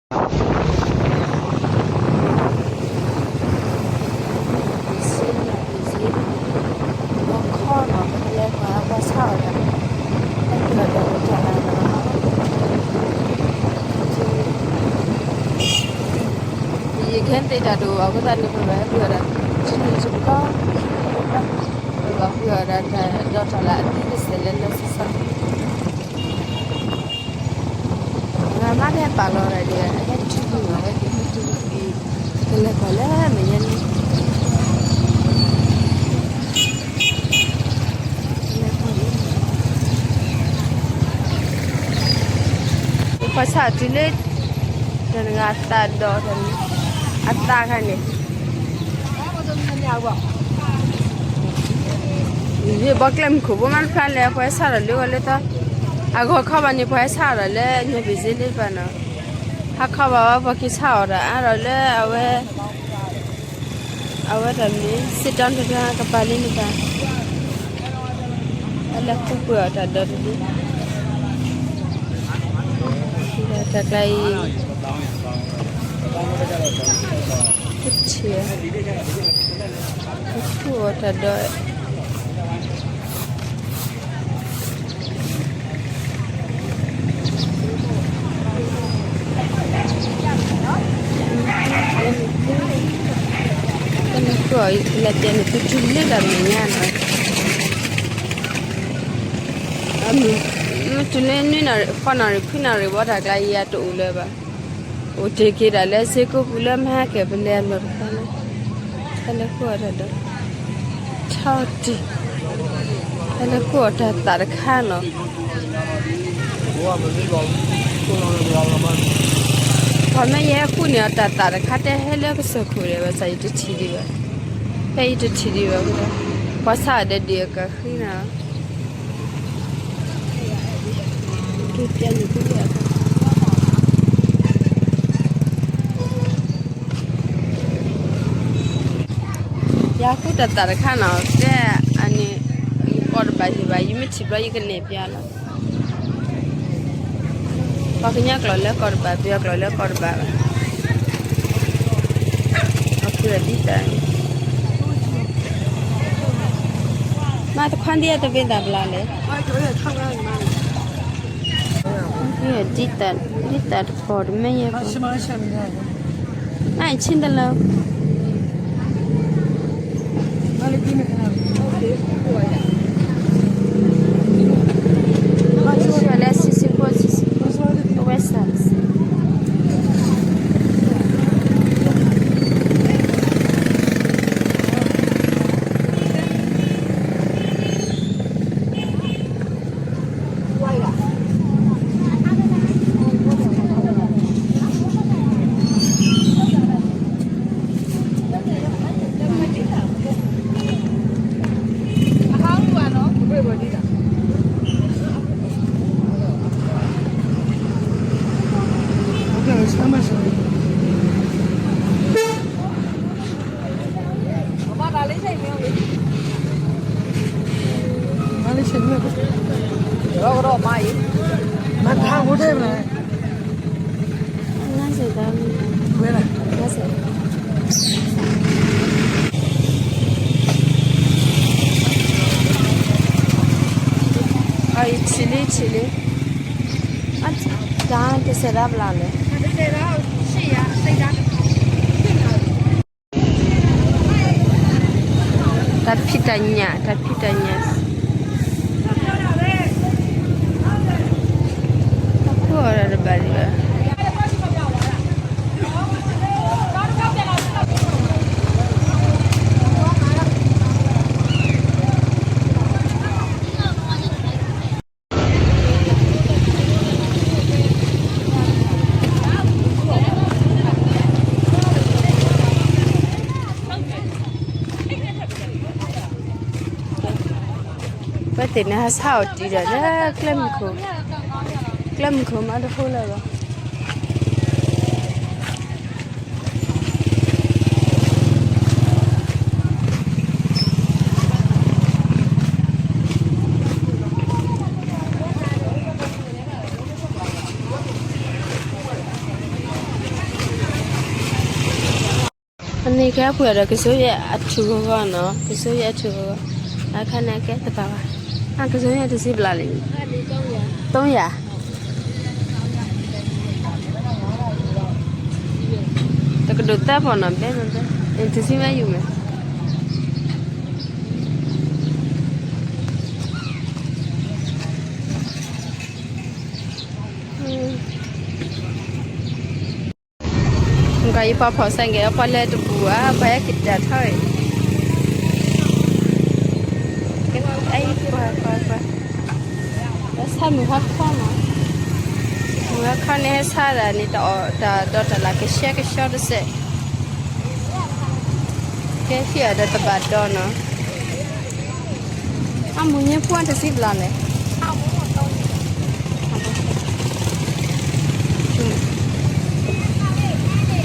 ပစ့န့ၣ် ပစ့ ဘီခီနီၤ ပကလဲၤကွၢ်ပှၤဆါအီၣ်တၢ် ဟဲပှ့ၤအီၣ်တၢ်တၢ်လၢနီၤ ယခဲသ့တၢ်ဒိၣ်အဃိသတးန့ၣ် ပဘၣ်ဟဲပှ့ၤအီၣ်တၢ် ထံနုာ်တဘျီ ပဘၣ်ပှ့ၤအီၣ်တၢ် တၢ်ဒီးတၢ်လၢအသံကစဲးလၢလၢဆါဆါ အမါတဟဲပာ်လီၤတၢ်ဒံး အဟဲတုၤလီၤဝဲဒ်မ့ၢ်တုၤလီၤဒံး ကလဲၤကွၢ်လၢမဲာ်ညါန့ၣ် ပှၤဆါအီၣ်တုၤလၢ တဂၤအသးဒီး အသးခါန့ၣ် ယဘီကျဲမုၢ်ခိၣ်ဘိမးတဖျါလဲၣ် ပှၤဟဲဆါအီၣ်လၢဂီၤလၢသီ အဂီၢ်ခီဘၣ်န့ၣ် ပှၤဟဲဆါအီၣ်လၢညါပ့ၤစ့လၢတဖၣ်နီၤ ဟးခီဘၣ်ဝဲပှၤက့ၤဆါအီၣ်တၢ်အါဒီးလၢအဝဲ အဝဲတၢ်မ့ၢ် စ့ၣ်တီတဖျါကပၤလၢန့ၣ်တၢ် အလဲၤဃုပှ့ၤအီၣ်တၢ်ဒီးတဒု တၢ်ကျါအံၤ ကထံၣ် ဃုအီၣ်တၢ်ဒီး ကနၢ်ဃုအီၣ်အံၤ ကလဲၤတဲန့ၣ် သုတုၤလၢတၢ်မဲာ်ညါနီၤ မ့ၢ်တုၤလၢနွံနၣ်ရံၣ် ဃိးနၣ်ရံၣ် ခွံနၣ်ရံၣ်ဘၣ်တၢ်ကျါအံၤ အတအိၣ်လၢၤဘၣ် အိၣ်တ့ၢ်က့ၤဒၣ်လၢစ့ကိပူၤလၢမဟါကဲၤပလဲၤအလီၢ်တခါလၢ ဟဲလၢဃုအီၣ်တၢ်ဒီး ထီၣ်တံၢ် ဟဲလၢဃုအီၣ်တၢ်သးတခါနီၤ ပှၤမ့ၢ်ယဟဲဃုန့ၢ်အီၤတၢ်သးတခါ တဲဟဲလၢကစၢၢ်ခိၣ်ဒီး ဘၣ်ဆၣ်ယတထံၣ်ဒံးဘၣ် ဖဲယတထံၣ်ဒံးဘၣ် ပှၤဆါအီၣ်ဒီးဒံးအကဃံနီၤ က့ၤပျဲနုာ်ကလၢာ် ယဃုတၢ်သးတခါနီၤ တဲအန့ၣ် ယကိးတဘၣ်ယဘၣ် ယမ့ၢ်ထံၣ်ဘျီယကနဲၣ်ပျဲလီၤ ပှၤကညီကျိာ်လၢကိးတဘၣ် ပယီၤကျိာ်လၢကိးတဘၣ်ဘၣ် အဃုဒ်တၢ် မၤတခွါဒ်အတဘ့ၣ်သးဘျါလဲၣ် ဒ်တၢ် ဒ်တၢ်တဖီတမ့ၢ်ယဲၢ် အဆ့တလၢ လၢဆံဆံဖိ ဆံဆံဖိ ဝဲဆၣ် အံၤထံၣ်လံ ထံၣ်လံ တၢ်တစဲးဒၣ်ဘျါလဲၣ် တၢ်ဖံးတၢ်ညၣ် တၢ်ဖံးတၢ်ညၣ် တၢ်ခိၣ်အီၤတၢ်တဘၣ်ဒံးဘၣ် ပှၤသ့ၣ်န့ၣ်ဟးဆါအီၣ်တံၢ်ဒီးလၢကျဲမုၢ်ခိၣ်, ကျဲမုၢ်ခိၣ်မးတဟိလၢၤဘၣ်. ပှၤသ့ၣ်န့ၣ်ဟဲဆါအီၣ်တံၢ်ဒီးလၢကျဲမုၢ်ခိၣ်, န့ၣ်ကဲပှဲၤဒီးကစိယဲၢ်အထူဂီၢ်ဂီၢ်နီၤ, ကစိယဲၢ်အထူဂီၢ်ဂီၢ်, အခါန့ၣ်ကဲတဘၣ်ဘၣ်, အကစိယဲၢ်တစံးဘျးလံ, သုံးရာ, တကဒိးသၢပီၢ်နီၤ, ဘဲမ့ၢ်ဘဲ, တစံးမ့ၢ်ယူၤမ့ၢ် ကယပှၤဖိးစဲကဲၤပှၤလဲၤတပူၤဧါ, ပှၤဟဲက့ၤတၢ်ထီၣ်အံၤ, အံၤပှၤပှၤပှၤ, ဆၣ်မုၢ်ဟါခီနီၤ, မုၢ်ဟါခီန့ၣ်ဟဲဆါဒၣ်န့ၣ် တၢ်ဒီးတၢ်လၢကဆှဲကဆှီတစဲး, ကဲဟံၣ်အီၤဒီးတဘၣ်ဒီနီၤ. အမုၢ်နံၤပှၢ်တစံးဘျးလဲၣ်,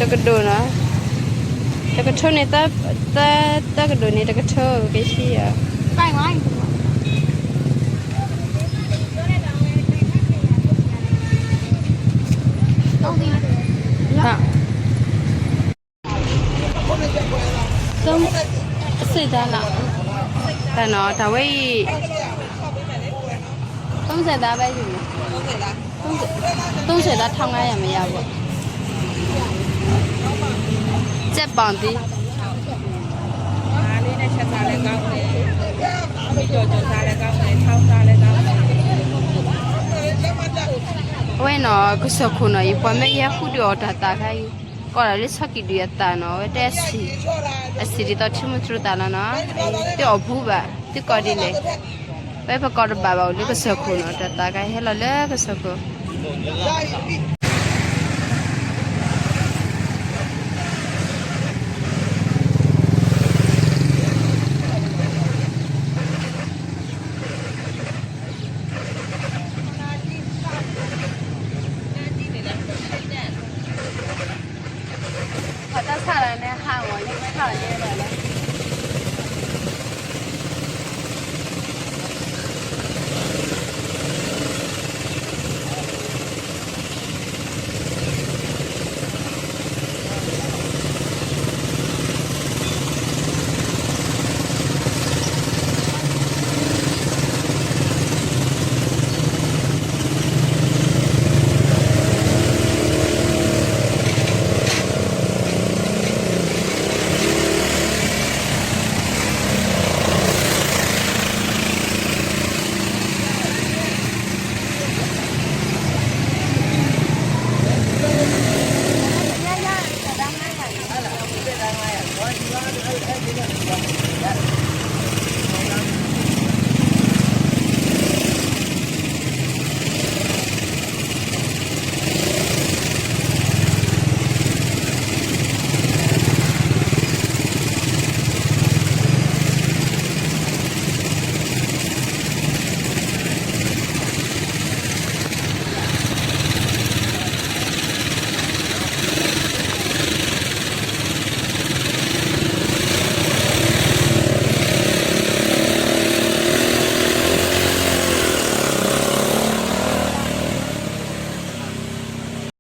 တကဒိးနီၤ, တကထိန့ၣ်, သၢကဒိးန့ၣ် တကထိကဟံၣ်အီၤ. သ့ဒၣ်လီၤ, တၢ်နီၤတၢ်ဝဲအံၤ, သုံးဆယ်သားပဲယူမယ်, သုံးဆယ်သားထောင်ငါးရာမရဘူး, ကြက်ပေါင်သီး အဝဲနီၤ ကစၢၢ်ခိၣ်နီၤအံၤ ပှၤမ့ၢ်ယဲဃုဒုးအီၣ်တၢ်သးခါအံၤ, ကီးဒၣ်လၢဆီကံၣ်ဒုးအသးနီၤ, အဝဲတဲအဆံး, အဆံးဒ်သိးထံမုၢ်တြူသးလီၤနီၤ, သုအီၣ်ဘူးဘၣ်, သုကီးဒ်လဲၣ်, ဝဲပကီးတဘၣ်ဘၣ်အိၣ်လၢကစၢၢ်ခိၣ်နီၤ, တၢ်သးခါအံၤဟဲလီၤလၢကစၢၢ်ခိၣ် ပှၤတၢ်ဆၣ်လၢန့ၣ်ဟးဂီၤ ယမ့ၢ်ထီၣ်လၢ